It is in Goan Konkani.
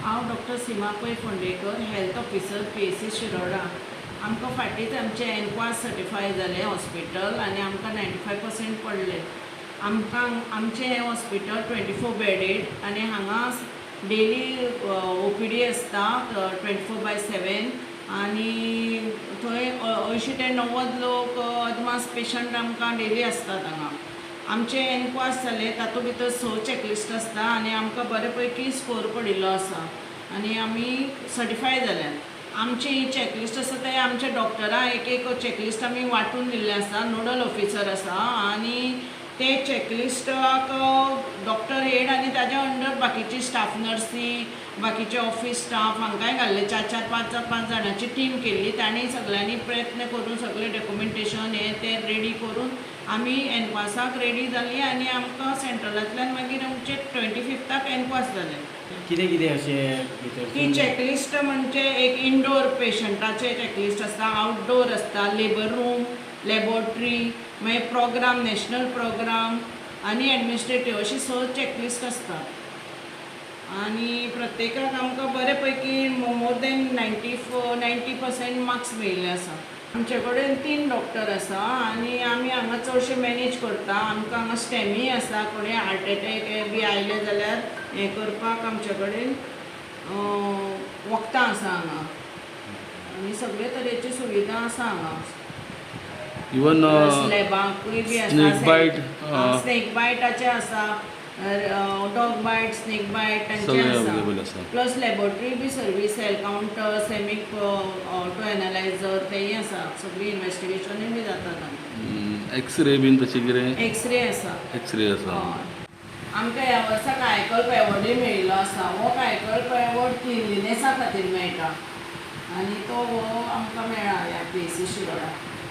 हांव doctor Seema Pai Phondekar, health officer, PHC Shiroda. आमकां फाटींच आमचें एनक्वास सर्टिफाय जालें हॉस्पिटल आनी आमकां 95% पडले. आमकां आमचें हें हॉस्पिटल 24 बेडेड आनी हांगा डेली ओपीडी आसता 24/7 आनी थंय 80 ते 90 लोक अदमास पेशंट आमकां डेली आसतात हांगा. आमचें एनक्वास जालें, तातूंत भितर स चॅकलिस्ट आसता आनी आमकां बरे पैकी स्कोर पडिल्लो आसा आनी आमी सर्टिफाय जाल्यात. आमची ही चॅकलिस्ट आसा, ते आमच्या डॉक्टरां एक एक चॅकलिस्ट आमी वांटून दिल्लें आसा. नोडल ऑफिसर आसा आनी ते चॅकलिस्टाक डॉक्टर हेड आनी ताज्या अंडर बाकीची स्टाफ नर्सी, बाकीचे ऑफीस स्टाफ हांकांय घाल्ले. चार चार, पांच चार पांच जाणांची टीम केल्ली. तांणी सगळ्यांनी प्रयत्न करून सगळें डॉक्युमेंटेशन हें तें रेडी करून आमी एनक्वासाक रेडी जाली आनी आमकां सेंट्रलांतल्यान मागीर आमचे 25थाक एनक्वास जालें. कितें कितें अशें भितर? ती चॅकलिस्ट म्हणजे एक इनडोर पेशंटाचे चॅकलिस्ट आसता, आउटडोर आसता, लेबर रूम, लॅबोरेटरी, मागीर प्रोग्राम, नॅशनल प्रोग्राम आनी एडमिनिस्ट्रेटीव अशी स चॅकलिस्ट आसता आनी प्रत्येकाक आमकां बरे पैकी more than 90% marks मेळिल्ले आसा. आमचे कडेन तीन डॉक्टर आसा आनी आमी हांगा चडशे मॅनेज करता. आमकां हांगा स्टेमी आसा. कोणी हार्ट एटॅक बी आयले जाल्यार हें करपाक आमचे कडेन वखदां आसा हांगा आनी सगळे तरेची सुविधा आसा हांगा. इवन लॅबाकूय बी आसा. स्नेक बायट, स्नेक बायटाचे आसा, डॉग बायट, स्नेक बायट तांचे सगळे आसा. अवेलेबल आसा. प्लस लॅबोरेटरी बी service, cell counter, semi auto analyser तेय आसा. सगळी इन्वेस्टिगेशनूय बी जातात हांगा. एक्सरे बीन तशें कितें? एक्सरे आसा. एक्सरे आसा. हय. आमकां ह्या वर्सा कायाकल्प एवॉर्डूय मेळिल्लो आसा. हो कायाकल्प एवॉर्ड क्लिनलिनेसा खातीर मेळटा आनी तो हो आमकां मेळ्ळा ह्या पीएचसी शिरोडा.